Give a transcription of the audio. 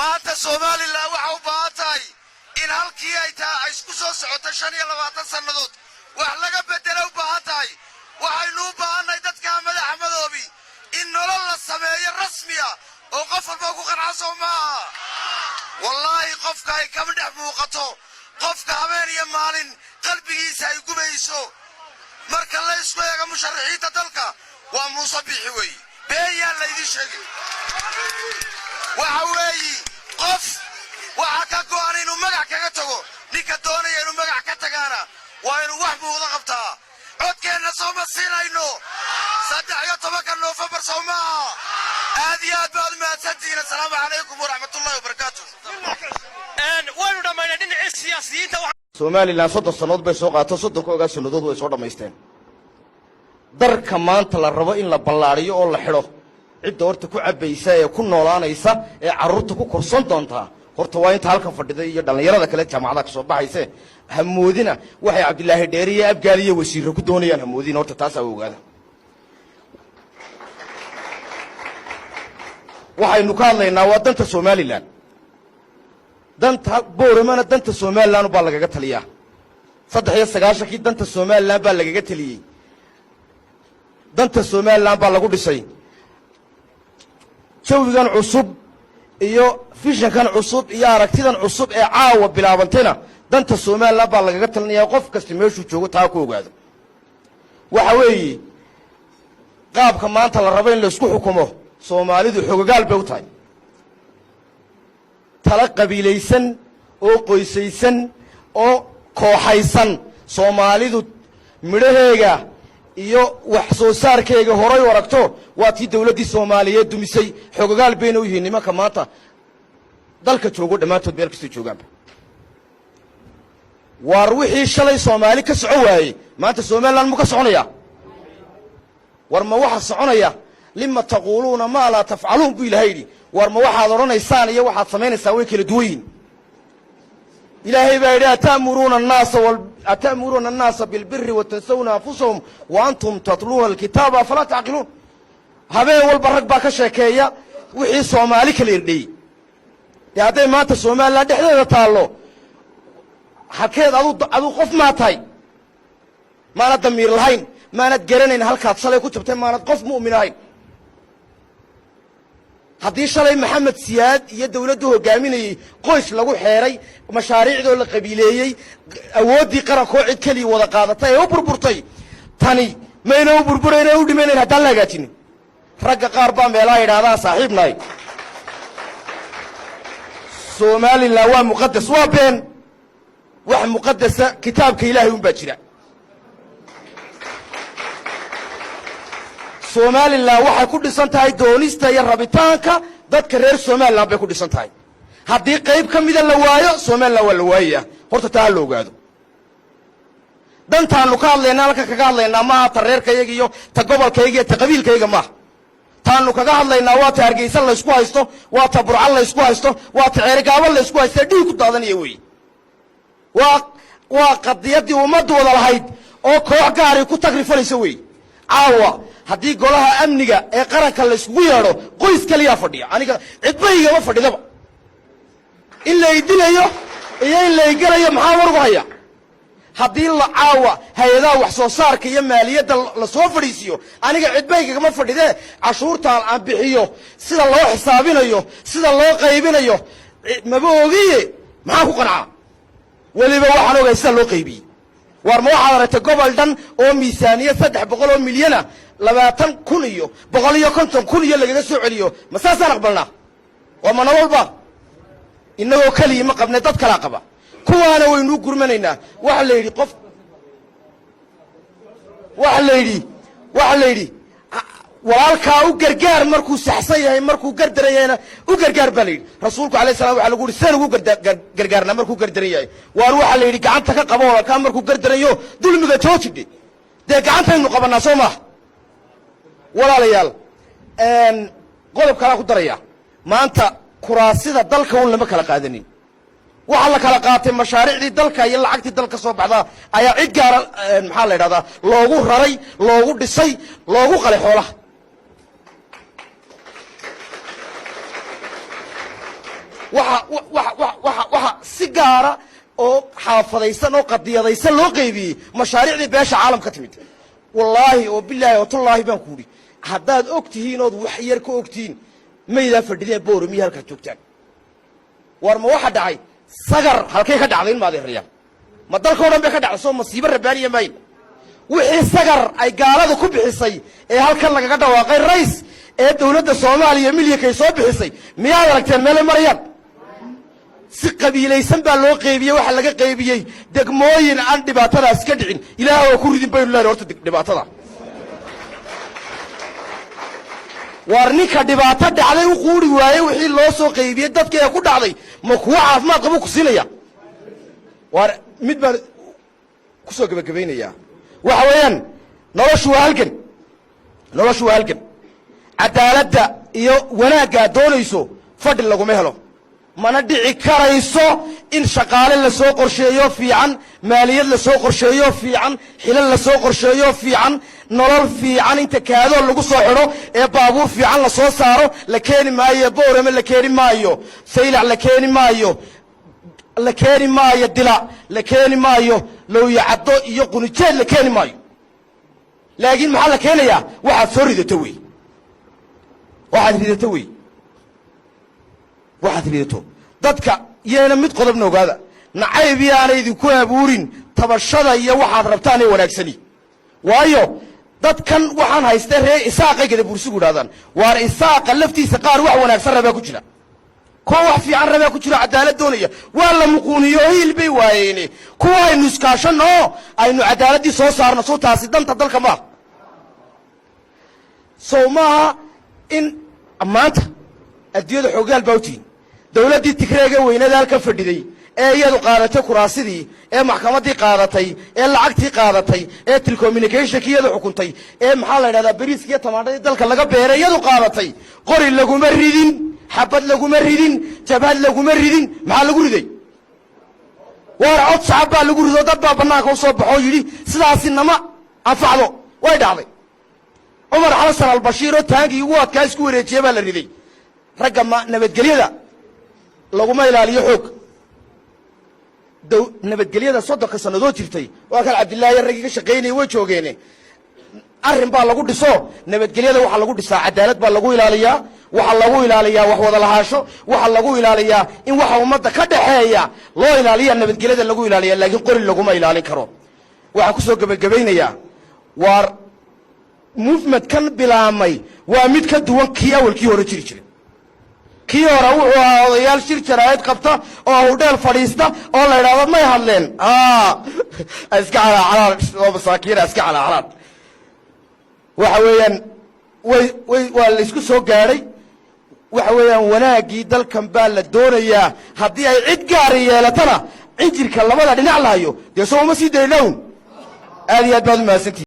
Maanta Somaliland waxa u baahan tahay in halkii ay taa ay isku soo socoto 25 sannadood wax laga beddela u baahan tahay. Waxaynu u baahannahay dadkaa madaxa madoobi in nolol la sameeyo rasmiya oo qof walba ku qanca, soo maaha? Wallaahi, qofka ay kama dhex muuqato, qofka habeen iyo maalin qalbigiisa ay gubayso marka la isku eego musharaxiinta dalka, waa Muuse Biixi weeye. Been yaan laydin sheegin. Waxa weeyi qof waxa ka go'an inuu magac kaga tago. Ninka doonaya inuu magac ka tagaana waa inuu wax muuqda qabtaa. Codkeenna sooma siinayno 13-ka Noofembar, soo maaha? Aad iyo aad baad u mahadsantihiin. Assalaamu calaykum waraxmatullahi wabarakaatu. Waynu dhammaynay dhinacii siyaasiyiinta. Somaliland 30 sannadood bay soo qaato, 30-koogaa sannadood way soo dhammaysteen. Darka maanta la rabo in la ballaadhiyo oo la xidho, cidda horta ku cabbaysa ee ku noolaanaysa ee carruurta ku korsan doontaa horta waa inta halkan fadhida iyo dhallinyarada kale jaamacadaha ka soo baxayse. Hamoodina waxay Cabdilaahi Dheere iyo Abgaal iyo wasiirro ku doonayaan, hamoodina horta taasaa ogaada. Waxaynu ka hadlaynaa waa danta Somaliland, danta Booramana, danta Somaliland baa lagaga taliyaa. 93-kii danta Somaliland baa lagaga teliyey, danta Somaliland baa lagu dhisay. Jawigan cusub iyo vision-kan cusub iyo aragtidan cusub ee caawa bilaabantayna danta Somaliland baa lagaga talinaya. Qof kasta meeshuu joogo taa ku ogaado. Waxa weeye qaabka maanta la rabo in laysku xukumo, Soomaalidu xogogaal bay u tahay. Tala qabiilaysan oo qoysaysan oo kooxaysan Soomaalidu midhaheega iyo wax soo saarkeega horay u aragto. Waa tii dawladdii Soomaaliyeed dumisay. Xogogaal bayna u yihiin nimanka maanta dalka joogo dhammaantood, meel kastay joogaanba. Waar wixii shalay Soomaali ka soco waayey, maanta Somaliland mu ka soconaya? War ma waxa soconaya? "Lima taquuluuna maa laa tafcaluun," buu Ilahay yidhi. War ma waxaad odhanaysaan iyo waxaad samaynaysaa way kala duwan yihin. Ilaahay baa yidhi: "Ata'muruuna annaasa bilbiri wa tansawna anfusahum wa antum tatluuna alkitaaba, afalaa tacqiluun?" Habeen walba rag baa ka sheekeeya wixii Soomaali kala irdheeyey. Dee hadday maanta Somaliland dhexdeeda taallo, halkeed aduu qof maa tahay? Maanad damiir lahayn? Maanad garanayn halkaad shalay ku jabtay? Maanad qof mu'min ahayn? Haddii shalay Maxamed Siyaad iyo dawladdu hogaaminayey qoys lagu xeeray, mashaariicdoo la qabiileeyey, awooddii qarankoo cid keliya wada qaadatay ee u burburtay, tani mayna u burburayna u dhimanayn haddaan la hagaajinin? Ragga qaar baa meelaha yidhahdaan saaxiibnahay, Somaliland waa muqadas. Waa been. Wax muqadasa kitaabka Ilaahay un baa jira. Somaliland waxay ku dhisan tahay doonista iyo rabitaanka dadka reer Somaliland bay ku dhisan tahay. Haddii qayb ka mida la waayo, Somaliland waa la waayaya. Horta taa ha la ogaado. Dantaanu ka hadlaynaa, halka kaga hadlaynaa, maaha ta reerkayaga iyo ta gobolkayga iyo ta qabiilkayga maaha. Taanu kaga hadlaynaa waa ta Hargeysa laysku haysto, waa ta Burco laysku haysto, waa ta Ceerigaabo laysku haysta, dhiig ku daadanaya wey. Waa qadiyaddii ummaddu wada lahayd oo koox gaari ku tagrifalaysa wey. Caawa haddii golaha amniga ee qaranka layskugu yeedho, qoys kaliyaa fadhiya, aniga cidba igama fadhidaba. In lay dilayo iyo in laygelayo maxaa war ugu haya? Haddii la caawa hay-adaha wax soo saarka iyo maaliyadda la soo fadhiisiiyo, aniga cidba igagama fadhidee. Cashuurtaan aan bixiyo sida loo xisaabinayo, sida loo qaybinayo maba ogiye. Maxaa ku qancaa? Weliba waxaan ogahay sida loo qaybiyey. Waar ma waxaad aragtay gobol dhan oo miisaaniyad 300 oo milyana 20,000 iyo 150,000 iyo lagaga soo celiyo? Ma saasaan aqbalnaa? Waa ma nololba? Innagoo keliya ma qabne, dad kalaa qaba. Kuwaana waynuu gurmanaynaa. Waxa la yidhi qof, waxa la yidhi walaalkaa u gargaar markuu saxsan yahay, markuu gardaran yahayna u gargaar baa la yidhi. Rasuulku alayh salam waxa lagu yidhi: "Sidaan ugu gargaarnaa markuu gardaran yahay?" Waar waxaa la yidhi: "Gacanta ka qabo walaalkaa markuu gardarayo, dulmiga joojidhe." Dee gacantaynu qabannaa, soo maaha? Walaalayaal, qodob kalaa ku daraya. Maanta kuraasida dalka un lama kala qaadanin. Waxaa la kala qaatay mashaariicdii dalka iyo lacagtii dalka soo baxdaa ayaa cid gaara, maxaa la idhahdaa, loogu raray, loogu dhisay, loogu qalay xoolaha. Waxa wa wa waxa waxa si gaara oo xaafadaysan oo qadiyadaysan loo qaybiyey mashaariicdii beesha caalam ka timid. Wallaahi oo bilaahi oo tullaahi baan ku idhi, haddaad og tihiin ood wax yar ka og tihiin, maydaa fadhideen Booramiyo halkaad joogtaan. War ma waxa dhacay Sagar halkay ka dhacday, in maadeerayaal? Ma dalka o dhan bay ka dhacday? Soo masiibo rabbaaniya maayn wixii Sagar ay gaalada ku bixisay ee halkan lagaga dhawaaqay rays ee dowladda Soomaaliya milyankay soo bixisay? Miyaad aragteen meelay marayaan? Si qabiilaysan baa loo qaybiyey. Waxaa laga qaybiyey degmooyin aan dhibaatadaas ka dhicin. Ilaah oo ku ridin baynu lenahay horta dhibaatada. Waar ninka dhibaato dhacday u quuri waaye wixii loo soo qaybiyey dadka ee ku dhacday, ma kuwo caafimaad qabu ku siinaya? Waar mid baan ku soo gebagabaynayaa. Waxa weeyaan, noloshu waa halgan, noloshu waa halgan. Cadaaladda iyo wanaaggaa doonayso fadhi laguma helo, mana dhici karayso in shaqaale la soo qorsheeyo fiican, maaliyad la soo qorsheeyo fiican, xilal la soo qorsheeyo fiican, nolol fiican inta kaadoo lagu soo xidho ee baabuur fiican la soo saaro la keeni maayo Boorame, la keeni maayo Saylac, la keeni maayo, la keeni maayo Dila, la keeni maayo Lowyacaddo iyo Qunijeed, la keeni maayo. Laakiin maxaa la keenayaa? Waxaad soo ridato wey, waxaad ridato wey, waxaad ridato. Dadka yeena mid qodobna ogaada: nacayb yaana idinku abuurin tabashada iyo waxaad rabtaan ee wanaagsani. Waayo, dadkan waxaan haystee ree Isaaqay Gadabuursigu idhahdaan. Waar Isaaqa laftiisa qaar wax wanaagsan rabaa ku jira, kuwa wax fiican rabaa ku jiro, cadaalad doonaya. Waa la muquuniyo, hiil bay waayeene. Kuwa aynu iskaashanno oo aynu cadaaladdii soo saarno. Soo taasi danta dalka maaha? Sow maaha in maanta adduunyada xoogaal baa u tihin? Dawladdii Tigreega weynada halkan fadhiday ee iyadu qaadatay kuraasidii, ee maxkamaddii qaadatay, ee lacagtii qaadatay, ee telecommunicationkii iyadu xukuntay, ee maxaa la idhahdaa, beriiska iyo tamaandhadii dalka laga beeray iyadu qaadatay, qori laguma ridin, xabad laguma ridin, jabhad laguma ridin. Maxaa lagu riday? Waar cod shacab baa lagu rido. Dad baa bannaanka u soo baxoo yidhi sidaasi nama anfacdo. Way dhacday. Cumar Xasan Albashiir oo taangii ugu adkaa isku wareejiye baa la riday. Ragga ma nabadgelyada laguma ilaaliyo xoog. Nabadgelyada 30-ka sannadood jirtay waa kan Cabdillaahi raggii ka shaqaynaya way joogeene. Arrin baa lagu dhiso nabadgelyada. Waxaa lagu dhisaa cadaalad baa lagu ilaaliyaa, waxaa lagu ilaaliyaa wax wada lahaasho, waxaa lagu ilaaliyaa in waxa ummadda ka dhaxeeya loo ilaaliya. Nabadgelyada lagu ilaaliya, laakiin qori laguma ilaalin karo. Waxaan kusoo gebagabaynayaa, waar movement kan bilaamay waa mid ka duwan kii awalkii hore jiri jiray. Kii hore wuxuu ahaa odayaal shir jaraa'id qabta oo hudheel fadhiista oo la idhahdo may hadleen, iska calaacalaan oo masaakiina iska calaacalaan. Waxa weeyaan, way way waa laysku soo gaadhay. Waxa weeyaan, wanaaggii dalkan baa la doonayaa. Haddii ay cid gaari yeelatana, cinjirka labada dhinac lahayo dee soo uma sii daynown. Aad iyo aad baad u mahadsantihi.